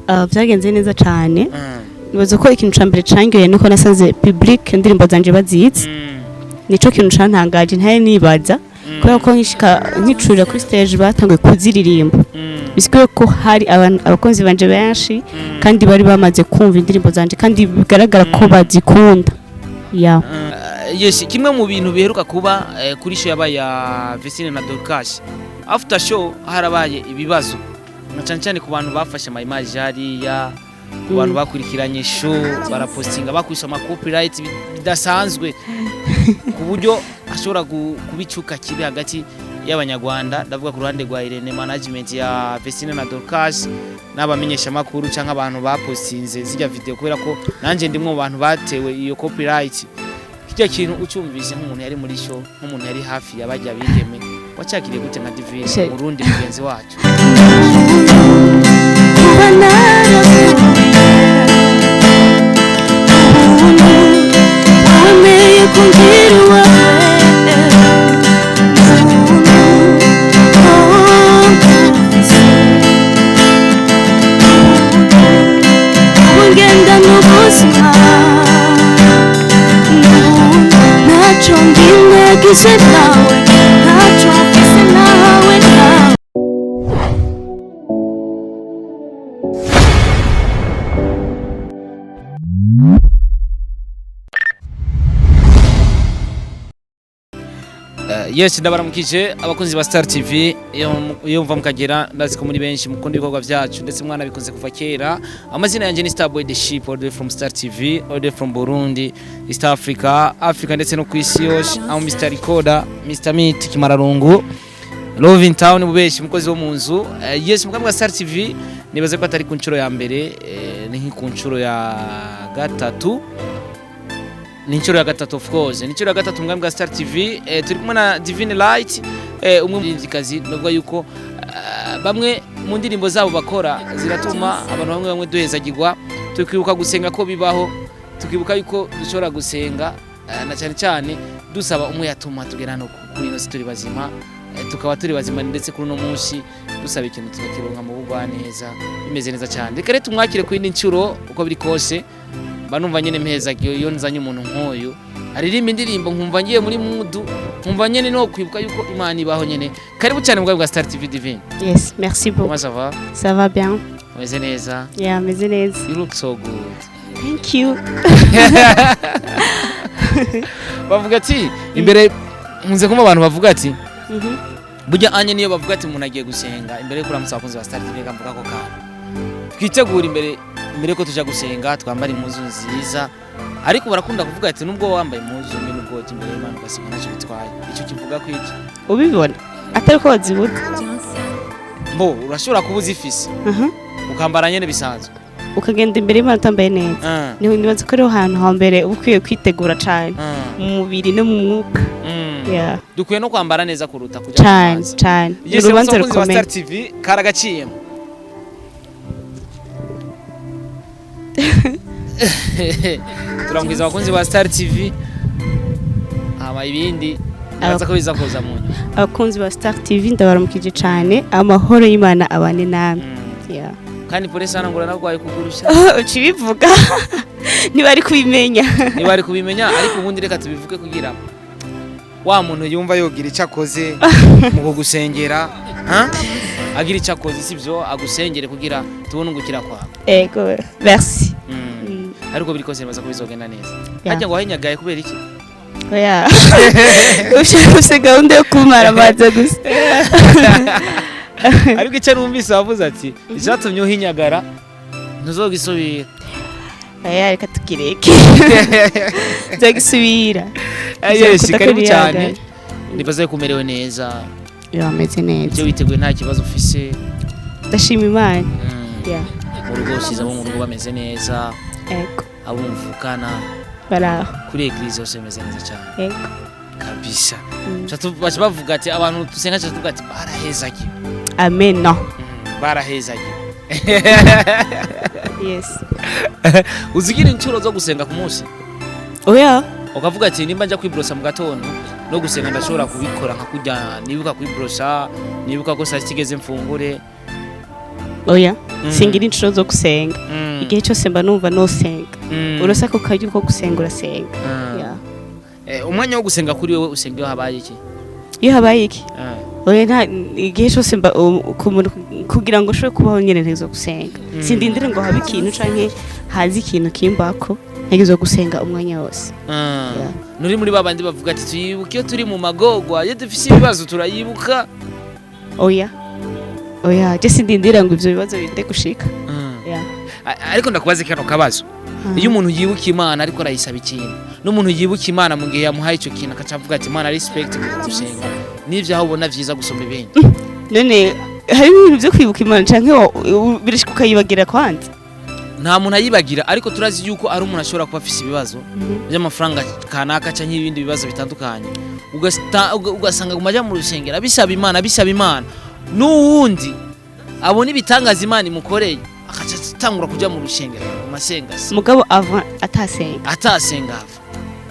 Vyagenze neza cane. Nibaza ko ikintu ca mbere cangoye nuko nasanze public indirimbo zanje bazizi. Nico kintu cantangaje, ntari nibaza, kubera ko nkishika nkicurira kuri stage batanguye kuziririmba. Bisikuye ko hari abakunzi banje benshi kandi bari bamaze kumva indirimbo zanje kandi bigaragara ko bazikunda, yeah. Yes, kimwe mu bintu biheruka kuba kuri show yabaye ya Vestine na Dorcas, after show harabaye ibibazo na cyane cyane ku bantu bafashe ama image hariya, ku bantu bakurikiranye show barapostinga bakwisha ama copyright bidasanzwe, ku buryo ashobora kuba icuka kibi hagati y'Abanyarwanda. Ndavuga ku ruhande rwa Irene, management ya Vestine na Dorcas, n'abamenyesha makuru canke abantu bapostinze zijya video, kubera ko nanje ndimwe mu bantu batewe iyo copyright. Kijya kintu ucyumvise nk'umuntu yari muri show, nk'umuntu yari hafi yabajya bigeme, wacakiriye gute nka Divine, Murundi mugenzi wacu? Kuba naravuye ubuntu wemeye kungira uwawe, ubuntu ngufise, ubu ngenda n'ubuzima ntacyo ndi nagize nawe, ntacyo mfise nawe nawe. Yes, ndabaramukije abakunzi ba Star TV iyo mva mukagera. Ndazi ko muri benshi mukunda ibikorwa byacu ndetse mwana bikunze kuva kera. Amazina yanjye ni Starboy the Ship, all the way from Star TV, all the way from Burundi, East Africa, Africa ndetse no ku isi yose. Aho Mr Recorder, Mr Meat Kimararungu, Love in Town, bubeshi mukozi wo mu nzu. Yes, mukambwa Star TV, nibaze ko atari ku nshuro ya mbere, ni nki ku nshuro ya gatatu, ni inshuro ya gatatu, of course ni inshuro ya gatatu. Mwami bwa Star TV, turi kumwe na Divine Light, umwe mu baririmbyi navuga yuko bamwe mu ndirimbo zabo bakora ziratuma abantu bamwe bamwe duhezagirwa, tukibuka gusenga ko bibaho, tukibuka yuko dushobora gusenga, na cyane cyane dusaba umwe yatuma tugera hano kuri ino si turi bazima, tukaba turi bazima ndetse kuri uno munsi dusaba ikintu tukakironka mu bugwaneza bimeze neza cyane. Reka rero tumwakire ku yindi nshuro. Uko biri kose mba numva nyene mpezagiye iyo nzanye umuntu nk'uyu aririmba indirimbo, nkumva ngiye muri mood, nkumva nyene no kwibuka yuko Imana ibaho nyene. Karibu cyane mu bwa Star TV, Divine. Yes, merci beaucoup. Comment ça va? Ça va bien. Umeze neza? Yeah, meze neza. You look so good. Thank you. Bavuga ati imbere, nkunze kumva abantu bavuga ati burya anye niyo bavuga ati umuntu agiye gusenga imbere yo kuramutsa abakunzi ba Star TV. Reka mvuga ko kantu twitegura imbere yuko tuja gusenga, twambara impuzu nziza, ariko barakunda kuvuga ati nubwo wambaye impuzu mbi, nubwo wajya imbere y'Imana ugasenga ntacyo bitwaye. Icyo kivuga ko iki? Ubibona atari ko wazibuze? Mbo urashobora kuba uzifise ukambara nyene bisanzwe. Ukagenda imbere y'Imana utambaye neza? Nibaza ko ariho hantu hambere uba ukwiye kwitegura cane, mu mubiri no mu mwuka. Yeah. Dukwiye no kwambara neza kuruta kuja Cane. mu rubanza. Cane, ni Yes, urubanza abakunzi ba rukomeye. Star TV, karagaciyemo. Turamwiza abakunzi ba Star TV, hama ibindi naza ko biza kuza mu nyuma. Abakunzi ba Star TV, ndabaramukije cane, amahoro y'Imana abane namwe. Yeah. Kandi polisi hano ngo uranarwaye kugurusha. Ucibivuga ntibari kubimenya. Niba ari kubimenya, ariko ubundi reka tubivuge kugira wa muntu yumva yogira icyo akoze mu kugusengera, ha? Agira icyo akoze, sibyo, agusengere kugira tubone ungukira kwawe. Ego, merci. Ariko biri kose nibaza ko bizogenda neza. Yeah. Harya ngo wahinyagaye kubera iki? Oya, ufise gahunda yo kumara amazi gusa. Ariko icyo numvise wavuze ati icyatumye uhinyagara ntuzogisubira. Oya, reka tukireke, nzogisubira. Yes, karibu cyane. Kudakwirihangana. Nibaza yuko umerewe neza. Yeah, ameze neza. Ibyo witeguye nta kibazo ufise? Ndashima Imana. Yeah. Mu rugo usize abo mu rugo bameze neza? Ego. Abo muvukana? Baraho. Kuri église hose bimeze neza cyane? Ego. Kabisa. Baca bavuga ati abantu dusenga, tuca tuvuga ati barahezagiwe. Amen, no. Barahezagiwe. Yes. Uzigira inshuro zo gusenga ku munsi? Oya. Ukavuga ati nimba njya kwiborosa mu gatondo, no gusenga ndashobora kubikora nka kurya nibuka kwiborosa, nibuka ko saa sita igeze mfungure? Oya. Singira inshuro zo gusenga. Igihe cyose mba numva nosenga. Urose ako karyo ko gusenga, urasenga. Yeah. Umwanya wo gusenga kuri wewe, usenga iyo habaye iki? Iyo habaye iki? Oya, nta igihe cyose mba ku muntu kugira ngo ushobore kubaho nyene ntegerezwa gusenga. Sindindire ngo habe ikintu canke haze ikintu kimbako, ntegerezwa gusenga umwanya wose. Yeah. Nuri muri babandi bavuga ati tuyibuka iyo turi mu magorwa, iyo dufise ibibazo turayibuka? Oya, oya, je sindindira ngo ivyo bibazo binde gushika. Yeah. Ariko ndakubaza kano kabazo: iyo umuntu yibuka Imana ariko arayisaba ikintu, n'umuntu yibuka Imana mu gihe yamuhaye icyo kintu, akaca avuga ati "Imana, respect", gusenga n'ivyo aho ubona vyiza gusumba ibindi? None hari ibintu vyo kwibuka Imana canke birashika ukayibagira kwanza? Nta muntu ayibagira, ariko turazi yuko ari umuntu ashobora kuba afise ibibazo by'amafaranga kanaka canke ibindi bibazo bitandukanye, ugasanga aguma aja mu rusengero abisaba Imana, abisaba Imana, n'uwundi abona ibitangaza Imana imukoreye, akaca atangura kuja mu rusengero mu masengasi. Mugabo avant atasenga. Atasenga ava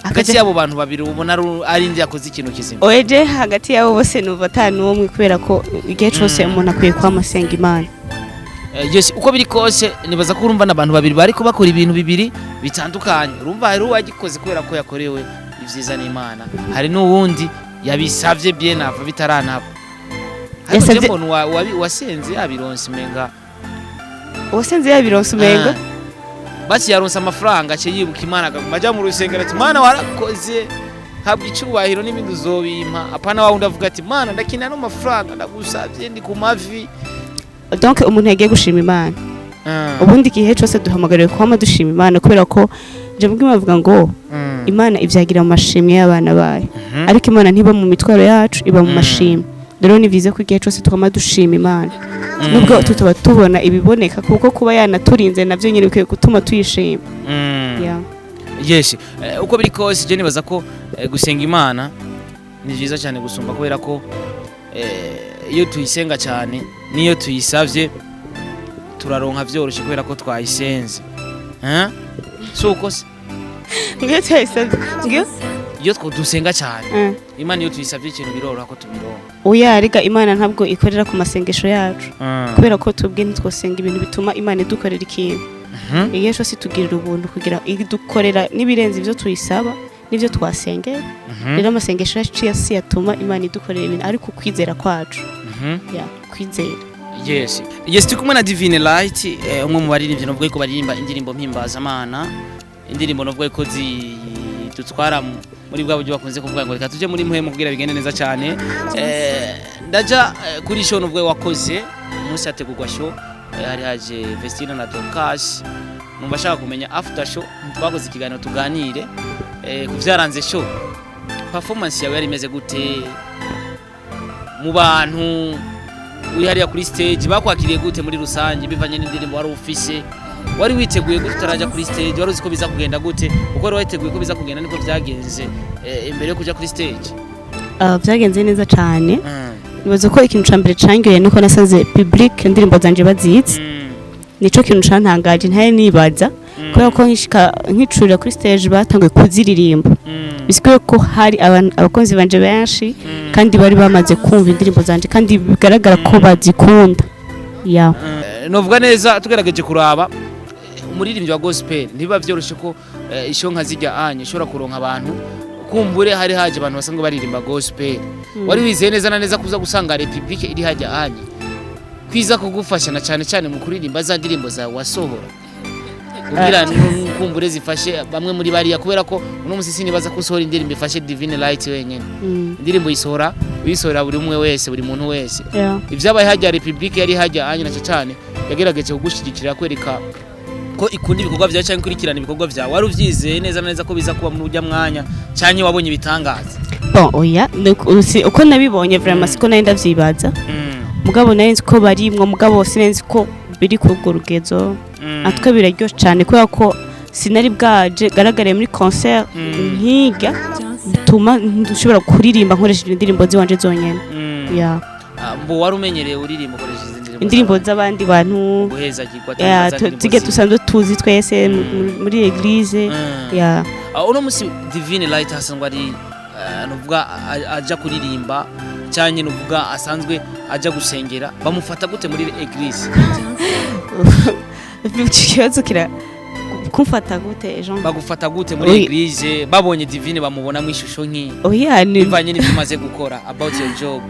hagati Akaja y'abo bantu babiri, ubona ari ndi yakoze ikintu kizima? Oyeje, hagati yabo bose numva ata n'umwe, kubera ko igihe cose umuntu akwiye kwama asenga Imana. Yes, uko biri kose nibaza ko urumva n'abantu babiri bariko bakora ibintu bibiri bitandukanye. Urumva hari uwagikoze kubera ko yakorewe ivyiza n'Imana, hari n'uwundi yabisavye bien avant bitaranaba. Ariko je mbona wasenze yabironse umenga. Uwasenze yabironse umenga. Ah. Basi yaronse amafaranga, ace yibuka Imana, akaguma aja mu rusengero ati "Mana, warakoze, habwa icubahiro, n'ibindi uzobimpa." Apana wa wundi avuga ati "Mana, ndakenera no mafaranga, ndagusavye, ndi ku mavi." Donc umuntu yagiye gushima Imana. Ubundi igihe cose duhamagariwe kwama dushima Imana, kubera ko ijambo ry'Imana bavuga ngo Imana ivyagira mu mashimwe y'abana bayo. Ariko Imana ntiba mu mitwaro yacu, iba mu mashimwe. Rero ni byiza ko igihe cose twama dushima Imana, nubwo tutaba tubona ibiboneka, kuko kuba yanaturinze navyo nyene bikwiye gutuma tuyishima. Yeah. Yes, uko biri kose je nibaza ko gusenga Imana ni vyiza cyane gusumba, kubera ko iyo tuyisenga cyane niyo tuyisavye turaronka vyoroshe, kubera ko twayisenze. Eh, si uko se? Ngiyo tuyisavye ngiyo. Iyo two dusenga cyane, Imana iyo tuyisavye ikintu biroroha ko tubironka. Oya, rega Imana ntabwo ikorera ku masengesho yacu, kubera ko twebwe ntitwosenga ibintu bituma Imana idukorera ikintu. Igihe cyose itugirira ubuntu kugira idukorera n'ibirenze ibyo tuyisaba n'ibyo twasengera. Rero amasengesho yacu si yatuma Imana idukorera ibintu, ariko ukwizera kwacu. Ya, kwizera. Yes, turi kumwe na Divine Light, umwe mu baririmbyi novuga ko baririmba indirimbo mpimbazamana, indirimbo novuga ko zidutwara muri bwa buryo bakunze kuvuga ngo reka tuje muri mpwemu kugira bigende neza cyane. Ndaja kuri show novuga wakoze umunsi hategurwa show, hari haje Vestina na Dorcas. Numva ashaka kumenya after show, twakoze ikiganiro tuganire ku vyaranze show. Performance yawe yari imeze gute mu bantu uri hariya kuri stage? Bakwakiriye gute muri rusange bivanye n'indirimbo wari ufise? Wari witeguye gute utaraja kuri stage? Wari uzi ko biza kugenda gute? Uko wari witeguye ko biza kugenda niko vyagenze imbere yo kuja kuri stage? Ah, byagenze neza cyane. Nibaza ko ikintu ca mbere cangiye nuko nasanze public indirimbo zanje bazizi. Nico kintu cantangaje ntari nibaza, kubera ko nkishika nkicurira kuri stage batanguye kuziririmba. Bisikuye ko hari abakunzi banje benshi kandi bari bamaze kumva indirimbo zanje, kandi bigaragara ko bazikunda, ya. Novuga neza tugerageje kuraba, umuririmbyi wa gospel ntibiba vyoroshe ko isho nka zijya anye ishobora kuronka abantu. Kumbure hari haje abantu basanzwe baririmba gospel. Wari wizeye neza na neza kuza gusanga republique iri hajya anye kwiza kugufasha, na cyane cyane mu kuririmba za ndirimbo zawe wasohora, kugira kumbure zifashe bamwe muri bariya? Kubera ko uno musi sinibaza ko usohora indirimbo ifashe Divine Light wenyene. Indirimbo yisohora, uyisohora buri umwe wese, buri muntu wese. Ibyabaye hajya, republique yari hajya anye na cyane yagerageje kugushigikira, kwereka ko ikunda ibikorwa byawe cyangwa ikurikirana ibikorwa byawe. Wari uvyizeye neza na neza ko biza kuba muri ujya mwanya, cyangwa wabonye ibitangaza? Bon, oya, uko nabibonye vraiment siko nari ndavyibaza. Mugabo nari nzi ko barimwo, mugabo sinari nzi ko biri ku urwo rugezo. Atwe biraryoshe cyane, kubera ko sinari bwaje garagariye muri concert nkiga bituma nshobora kuririmba nkoresheje indirimbo ziwanje zonyene. Ya. Ah, mbo wari umenyereye uririmba ukoresheje izi ndirimbo? Indirimbo z'abandi bantu. Guhezagirwa. Ya, zige dusanzwe tuzi twese muri église, ya. Uno musi Divine Light asanzwe ari nuvuga aja kuririmba cyangwa nuvuga asanzwe aja gusengera, bamufata gute muri église? Ico kibazo kira kumfata gute, Jean? Bagufata gute muri Oui. église? Babonye Divine bamubonamo ishusho nk'iyi? Oya, ni Bivanye n'ibyo umaze gukora, about your job,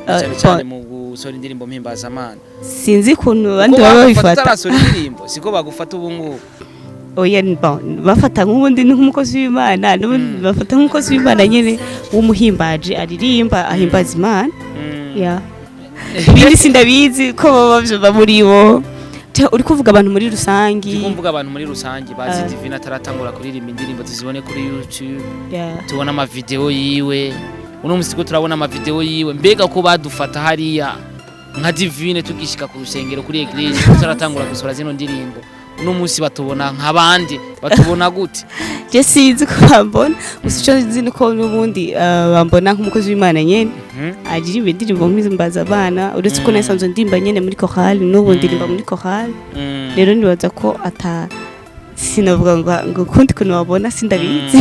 cyane cyane mu gusohora indirimbo mpimbazamana. Sinzi ukuntu abandi Kuko baba bagufata babifata. utarasohora indirimbo, siko bagufata ubu ngubu. Oya, ni bon, bafata nk'ubundi ni nk'umukozi w'Imana n'ubundi. Bafata nk'umukozi w'Imana nyene, w'umuhimbaje, aririmba ahimbaza Imana. Ya, ibindi sindabizi ko baba bavyumva muri bo. Uri kuvuga abantu muri rusangi? Ndiko mvuga abantu muri rusange bazi Ah. Divine ataratangura kuririmba indirimbo, tuzibone kuri YouTube, Ya. tubona amavideo yiwe. Uno musi ko turabona amavideo yiwe, mbega ko badufata hariya nka Divine tugishika ku rusengero, kuri église, tutaratangura gusohora zino ndirimbo, uno musi batubona nk'abandi, batubona gute? Je sinzi ko bambona, gusa ico nzi nuko n'ubundi bambona nk'umukozi w'Imana nyene aririmba indirimbo mpimbaza abana, uretse ko nasanzwe ndimba nyene muri chorale, n'ubu ndirimba muri chorale. Rero nibaza ko ata sinavuga ngo ukundi kuntu babona sindabizi.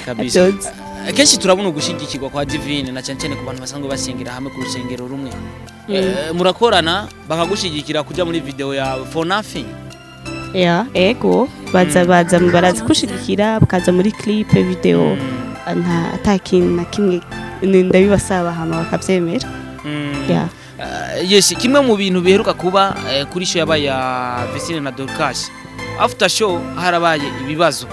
Kabisa. Abyonzi. Kenshi turabona ugushigikirwa kwa Divine, na cyane cyane ku bantu basanzwe basengera hamwe ku rusengero rumwe. Murakorana bakagushigikira kuja muri video yawe for nothing? Ya, ego, baza baza baraza kushigikira, bakaza muri clip video, nta ata kintu na kimwe ndabibasaba, hama bakavyemera. Ya. Yes, kimwe mu bintu biheruka kuba kuri show yabaye ya Vestine na Dorcas, after show harabaye ibibazo,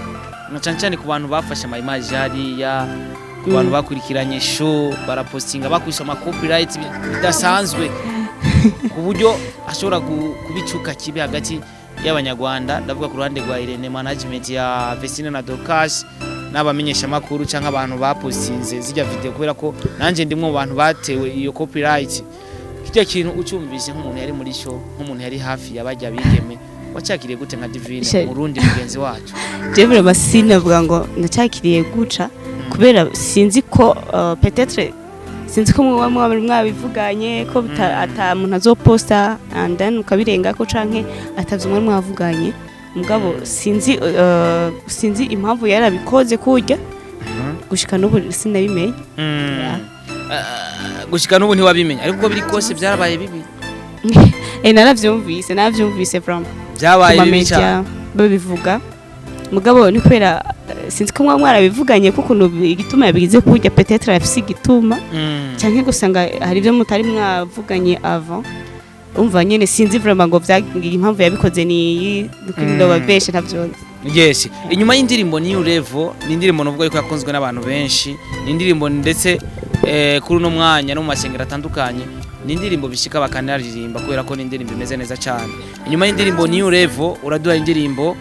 na cyane cyane ku bantu bafashe ama image hariya, ku bantu bakurikiranye show barapostinga, bakwisha ama copyright bidasanzwe, ku buryo ashobora kubicuka kibi hagati y'Abanyarwanda. Ndavuga ku ruhande rwa Irene, management ya Vestine na Dorcas, n'abamenyesha makuru cyangwa abantu bapostinze zijya video, kubera ko nanjye ndimwe mu bantu batewe iyo copyright. Kijya kintu ucyumvise nk'umuntu yari muri show, nk'umuntu yari hafi yabajya bigeme, wacakiriye gute nka Divine, Murundi mugenzi wacu? Je vraiment sinavuga ngo ndacakiriye guca, kubera sinzi ko peut-être sinzi ko muba mwabivuganye ko ata muntu azoposta and then ukabirengako, canke atavyo mwari mwavuganye. Mugabo sinzi impamvu yarabikoze kurya, gushika n'ubu sinabimenye. Yeah. Gushika n'ubu ntiwabimenya, ariko uko biri kose byarabaye bibi. Naravyumvise from Byabaye ku bibi ma media cyane. babivuga. Mugabo ni kubera sinzi ko mwaba mwarabivuganye, ko ukuntu igituma yabigize kurya, peut-être arafise igituma, canke gusanga hari ibyo mutari mwavuganye avant. Umva nyene, sinzi vraiment ngo impamvu yabikoze ni iyi, ndababeshe, ntavyo nzi. Yes, inyuma y'indirimbo New Level, ni indirimbo novuga yuko yakunzwe n'abantu benshi, ni indirimbo ndetse kuri uno mwanya no mu masengero atandukanye ni indirimbo bishika bakanaririmba, kubera ko ni indirimbo imeze neza cyane. Inyuma y'indirimbo New Level uraduha indirimbo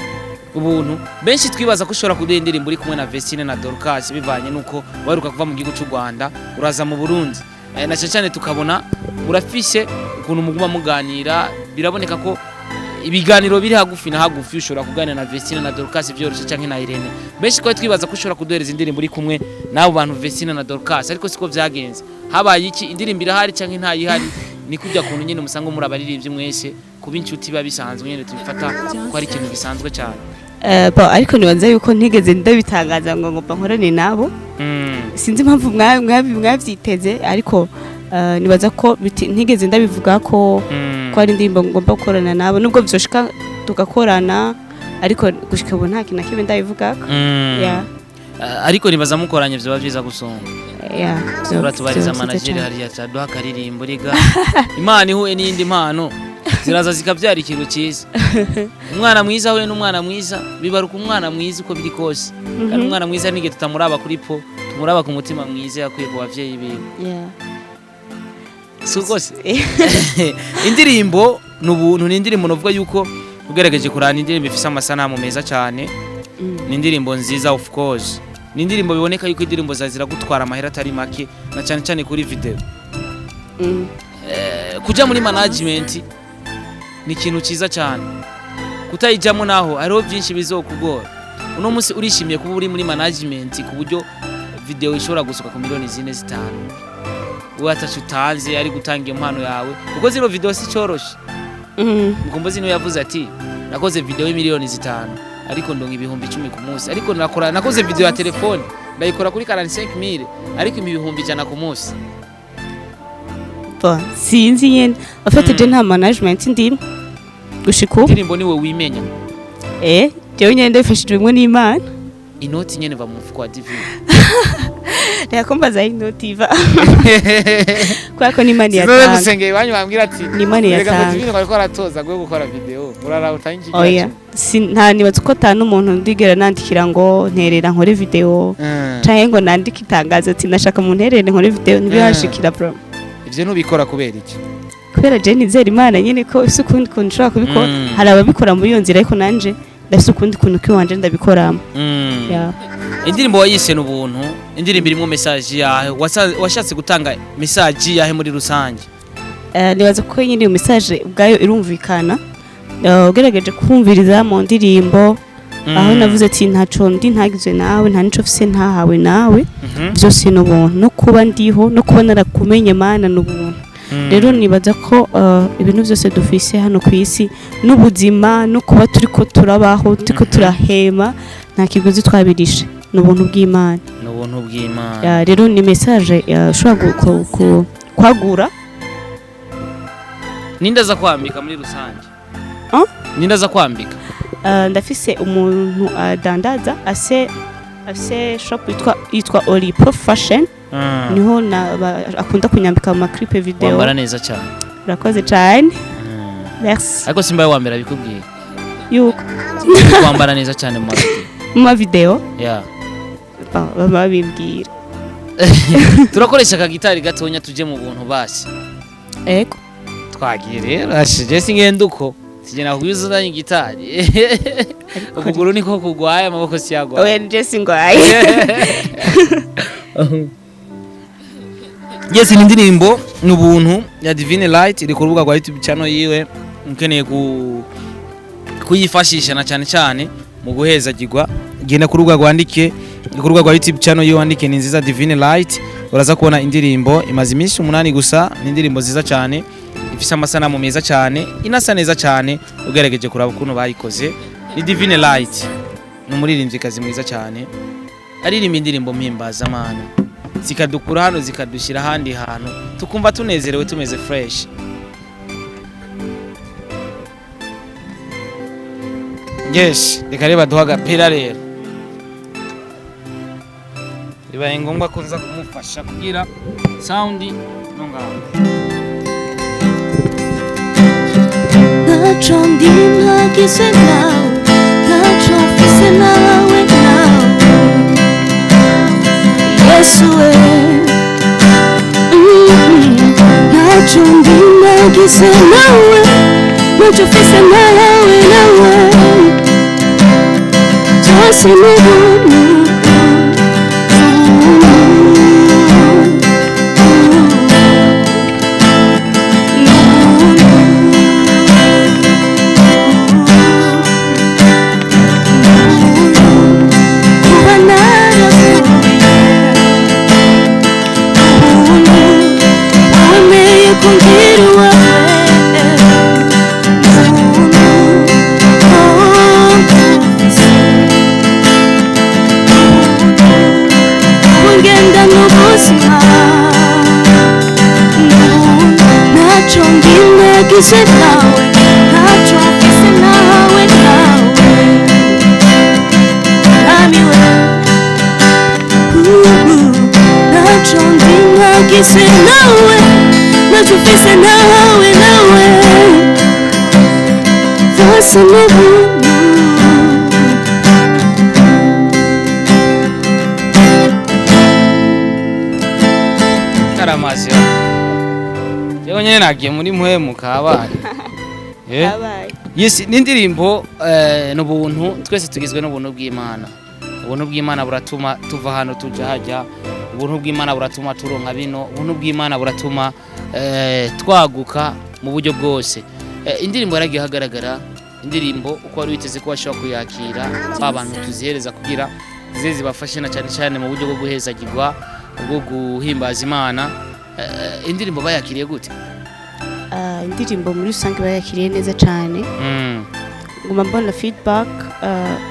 Ubuntu. Benshi twibaza ko ushobora kuduha indirimbo uri kumwe na Vestine na Dorcas, bivanye nuko waheruka kuva mu gihugu cy'u Rwanda uraza mu Burundi, na cyane cyane tukabona urafise ukuntu muguma muganira, biraboneka ko ibiganiro biri hagufi na hagufi, ushobora kuganira na Vestine na Dorcas byoroshye, canke na Irene. Benshi twari twibaza ko ushobora kuduhereza indirimbo uri kumwe n'abo bantu, Vestine na Dorcas, ariko siko vyagenze. Habaye iki? Indirimbo irahari canke ntayihari? Ni kujya kuntu nyene musanga muri abaririmbyi mwese, kuba inshuti biba bisanzwe nyene, tubifata ko ari ikintu gisanzwe cyane. Bon, ariko nibaza yuko ntigeze ndabitangaza ngo ngomba nkorane nabo. Sinzi impamvu mwavyiteze, ariko nibaza ko ntigeze ndabivuga ko ari indirimbo ngomba gukorana nabo, nubwo vyoshika tugakorana, ariko gushika ubu nta kintu na kimwe ndabivugako. Yeah. Ariko nibaza mukoranye vyoba vyiza gusumba. Yeah, Uratubariza vyo vyiza manager cane. hariya caduha akaririmbo. Riga Imana ihuye n'iyindi mpano ziraza zikabyara ikintu cyiza. Umwana mwiza ahuye n'umwana mwiza, bibaruka umwana mwiza uko biri kose. Kandi umwana mwiza nige tutamuraba kuri po, tumuraba ku mutima mwiza yakwiye ku bavyeyi biwe. Si rwose indirimbo ni Ubuntu, ni indirimbo novuga yuko ugerageje kurana indirimbo ifise amasanamu meza cyane. Ni indirimbo nziza, of course ni indirimbo biboneka yuko indirimbo zawe ziragutwara amahera atari make, na cyane cyane kuri video. Kuja muri management ni ikintu cyiza cyane, kutayijamo naho hariho byinshi bizokugora. Uno munsi urishimiye kuba uri muri management, ku buryo video ishobora gusoka ku miliyoni 4, 5, wowe ataco utanze, ari gutanga impano yawe, kuko zino video si coroshe. Mukombozi niwe yavuze ati: "Nakoze video y'imiliyoni 5, ariko ndonka 10,000 ku munsi, ariko nakora nakoze video ya telefone ndayikora kuri 45000, ariko 100,000 ku munsi." Bon, sinzi nyene, en fait je nta management ndimo. Gushika ubu. Indirimbo niwe wimenya? Eh, jewe nyene ndabifashijwemwo n'Imana. Inoti nyene va mu mufuko wa Divine? Reka kumbaza aho inoti iva, kubera ko n'Imana Sinzoze iyatanga. gusengera iwanyu bambwira ati: Ni Imana "Reka ngo iyatanga. Divine bariko aratoza gwe gukora video, urara utange iki?" Oya, si nta nibaza ko ata n'umuntu ndigera nandikira ngo nterera nkore video, canke ngo nandike itangazo ati nashaka mu nterere nkore video. Ntibirashikira bro. Ivyo ntubikora kubera iki? Kubera je nizera Imana nyene ko ifise ukundi kuntu nshobora kubikora. Hari ababikora muri iyo nzira, ariko nanje ndafise ukundi kuntu kiwanje ndabikoramo. Yeah. Indirimbo wayise n'ubuntu, indirimbo irimo message yahe? Washatse gutanga message yahe muri rusange? Nibaza ko nyine iyo message ubwayo irumvikana. Ugerageje kumviriza mu ndirimbo aho navuze ati ntaco ndi ntagizwe nawe, nta nico mfise ntahawe nawe, byose ni ubuntu, no kuba ndiho, no kuba narakumenye Mana ni ubuntu. Rero nibaza ko ibintu byose dufise hano ku isi, n'ubuzima, no kuba turiko turabaho, turiko turahema, nta kiguzi twabirishe, ni ubuntu bw'Imana. Ni ubuntu bw'Imana. Ya, rero ni message ushobora kwagura. Ninde aza kwambika muri rusange? Ah? Ninde aza kwambika? Ndafise umuntu adandaza, ase afise shop yitwa Oli Pro Fashion. Niho akunda kunyambika mu ma clip video. Wambara neza cyane. Urakoze cyane, merci. Ariko simbaye wa mbere abikubwiye. Yuko Wambara neza cyane mu ma video. Mu ma video? Yeah. Bama babimbwira. Turakoresha akagitari gatonya tuje mu buntu basi. Ego. Twagiye rero, ashije singenda uko sije nakubwiza uzanye gitari, ukuguru niko kugwaye, amaboko siyagwaye. Oya, nje singwaye. Yes, ni indirimbo ni ubuntu ya Divine Light, iri ku rubuga rwa YouTube channel yiwe. Ukeneye kuyifashisha na cyane cyane mu guhezagirwa, genda ku rubuga rwandike, ku rubuga rwa YouTube channel yiwe wandike ni nziza Divine Light, uraza kubona indirimbo imaze iminsi 8 gusa. Ni indirimbo nziza cyane, ifise amasanamu meza cyane, inasa neza cyane ugerageje kuraba ukuntu bayikoze. Ni Divine Light, ni umuririmbyikazi mwiza cyane, aririmba indirimbo mpimbazamana zikadukura hano zikadushyira ahandi hantu, tukumva tunezerewe, tumeze fresh. Yes, reka reba duha agapira. Rero bibaye ngombwa ko nza kumufasha kugira sound no ngaho. Ntacyo ndi ntagize nawe, ntacyo mfise nawe, nawe Yesu we. Ntacyo ndi ntagize nawe, ntacyo mfise nawe, nawe, byose ni ubuntu. Kuba naravuye ubuntu, wemeye kungira uwawe ubuntu, mfise ubu ngenda n'ubuzima ntacyo ndi nagize nawe, ntacyo mfise nawe, nawe Mwami we. Ntacyo ndi nagize nawe, ntacyo mfise nawe, nawe, byose ni ubuntu. Karamazi yewe nyene nagiye muri mpwemu kabaye. Eh? Abaye. Yes, ni indirimbo n'ubuntu. Twese tugizwe n'ubuntu bw'Imana. Ubuntu bw'Imana buratuma tuva hano tuja hajya, ubuntu bw'Imana buratuma turonka bino, ubuntu bw'Imana buratuma twaguka mu buryo bwose. Indirimbo yaragiye hagaragara, indirimbo uko wari witeze ko bashobora kuyakira ba bantu tuzihereza kugira zize zibafashe na cyane cyane mu buryo bwo guhezagirwa, bwo guhimbaza Imana, indirimbo bayakiriye gute? Indirimbo muri rusange bayakiriye neza cyane. Nguma mbona feedback,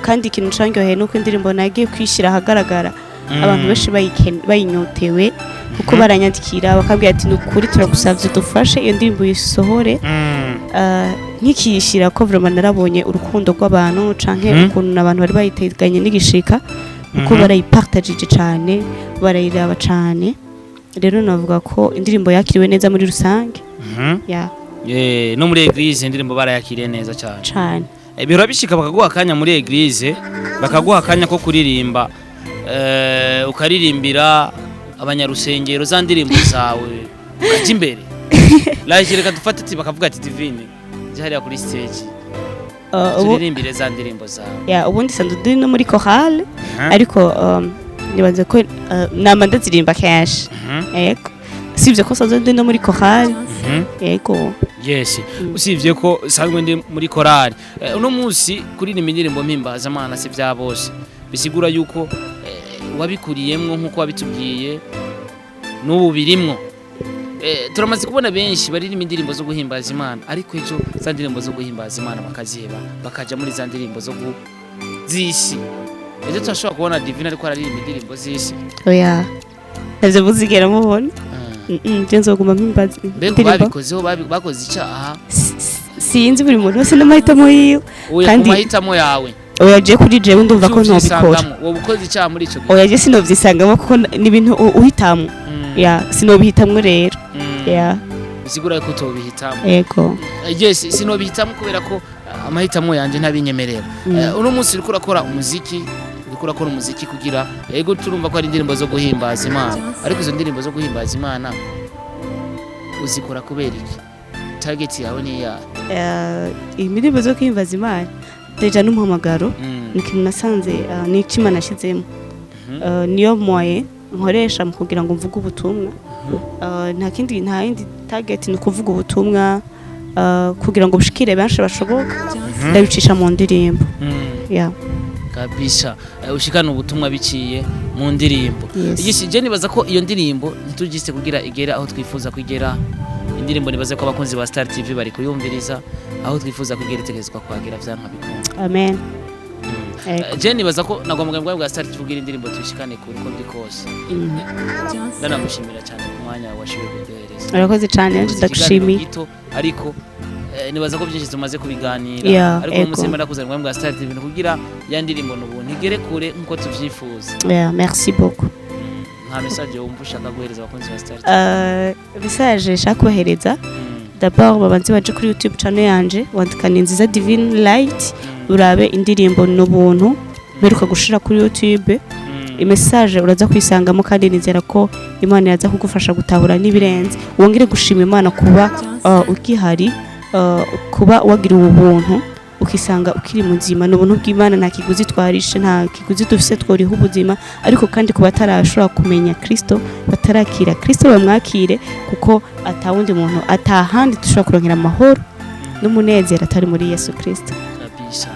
kandi ikintu cangyoheye nuko indirimbo nagiye kwishyira ahagaragara abantu benshi bayinyotewe, kuko baranyandikira bakabwira ati ni ukuri turagusavye udufashe iyo ndirimbo uyisohore. Nkikiyishira ko vraiment narabonye urukundo rw'abantu canke ukuntu abantu bari bayiteganye n'igishika, kuko barayipartagije cane, barayiraba cane. Rero navuga ko indirimbo yakiriwe neza muri rusange. Ya. No muri église indirimbo barayakiriye neza cyane. Cane. Bihora bishika bakaguha akanya muri église, bakaguha akanya ko kuririmba, ukaririmbira abanyarusengero za ndirimbo zawe, ukaja imbere? Laje reka dufate ati bakavuga ati: "Divine, jya hariya kuri stage, Ubu turirimbire za ndirimbo zawe." Ya, ubundi sanzwe ndi no muri chorale, ariko nibaze ko nama ndazirimba kenshi. Yego, sivyo ko sanzwe ndi no muri chorale. Yego. Yes, usibye ko sanzwe ndi muri korali. Uno munsi kuririmba indirimbo mpimbazamana si bya bose. Bisigura yuko wabikuriyemwo nk'uko wabitubwiye, n'ubu birimwo. Turamaze kubona benshi baririmba indirimbo zo guhimbaza Imana, ariko ejo za ndirimbo zo guhimbaza Imana bakaziheba, bakaja muri za ndirimbo zo z'isi. Ejo turashobora kubona Divine ariko araririmba indirimbo z'isi? Oya, ntavyo muzigera mubona. Je nzoguma mpimbaza Mbega indirimbo. babikozeho bakoze icyaha? Sinzi, buri muntu wese n'amahitamo yiwe. Oya, ku Kandi- mahitamo yawe. Oya, je kuri jewe ndumva ko ntobikora. Uvyisangamo, wowe ukoze icyaha muri ico gihe? Oya, je sinovyisangamo kuko ni ibintu uhitamwo. Ya, sinobihitamwo rero. Ya. Bisigura ko utobihitamo. Yego. Yes, sinobihitamo kubera ko amahitamo yanje ntabinyemerera. Uno munsi uriko urakora umuziki, uriko urakora umuziki kugira, yego, turumva ko ari indirimbo zo guhimbaza Imana, ariko izo ndirimbo zo guhimbaza Imana uzikora kubera iki? Target yawe ni iyahe? Indirimbo zo guhimbaza Imana déjà n'umuhamagaro. Ni ikintu nasanze, ni icyo Imana yashyizemo. Niyo moyen nkoresha mu kugira ngo mvuge ubutumwa. Nta kindi, nta yindi target, ni ukuvuga ubutumwa kugira ngo bushikire benshi bashoboka, ndabicisha mu ndirimbo. Yeah. Kabisa. Ushikana ubutumwa biciye mu ndirimbo. Yes. Yes, je nibaza ko iyo ndirimbo ntitugise kugira igera aho twifuza kugera. Indirimbo nibaza ko abakunzi ba Star TV bari kuyumviriza, aho twifuza kugera itegerezwa kuhagera vyanka bikunda. Amen. Ego. Je nibaza ko nagomba bwa Star TV kugira indirimbo tuyishikane kure uko biri kose. Ndanagushimira cyane ku mwanya washoboye kuduhereza. Urakoze cyane. Tugize ikiganiro Ndagushimiye. gito, ariko nibaza ko byinshi tumaze kubiganira, ariko umunsi ndakuzanira bwa Star TV kugira ya ndirimbo n'ubuntu igere kure nkuko tuvyifuza. Yeah, merci beaucoup. Nta message wumva ushaka guhereza abakunzi ba Star TV? Message nshaka kubahereza, d'abord babanze baje kuri YouTube channel yanje, wandika ni Nziza Divine Light, urabe indirimbo n'ubuntu mperuka gushira kuri YouTube. Imessage uraza kwisangamo, kandi nizera ko Imana iraza kugufasha gutahura n'ibirenze, wongere gushima Imana kuba ukihari, kuba wagira ubu buntu, ukisanga ukiri muzima. Ni ubuntu bw'Imana, nta kiguzi twarishe, nta kiguzi dufise tworiha ubuzima. Ariko kandi ku batarashobora kumenya Kristo, batarakira Kristo, bamwakire, kuko atawundi muntu, atahandi dushobora kuronkera amahoro n'umunezero atari muri Yesu Kristo. Kabisa.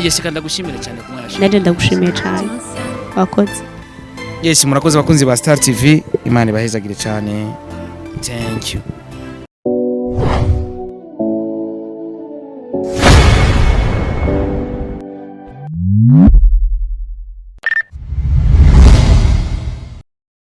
Yes, kandi ndagushimira cyane ku mwanya. Nanjye ndagushimiye cyane, wakoze. Yes, murakoze abakunzi ba Star TV, Imana ibahezagire cyane. Thank you.